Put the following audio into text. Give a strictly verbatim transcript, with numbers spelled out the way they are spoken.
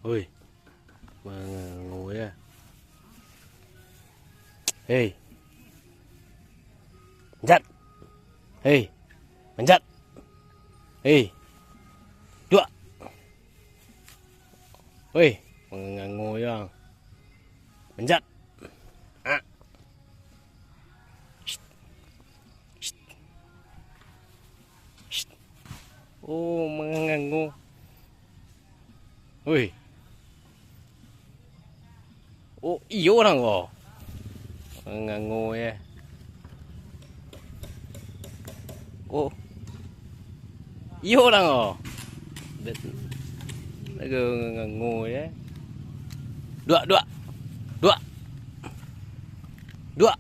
Oi. Mangango ya. Hei. Manjat. Hei. Manjat. Hei. Duak. Hei. Mangango ya. Manjat. Ah. Shh. Shh. Shh. Oh, mangango. Woi. Oh, iyo urang ko. Mangango ya. Oh. Iyo urang ko. Bet-, lagu mangango ya. Duak, duak. Duak. Duak.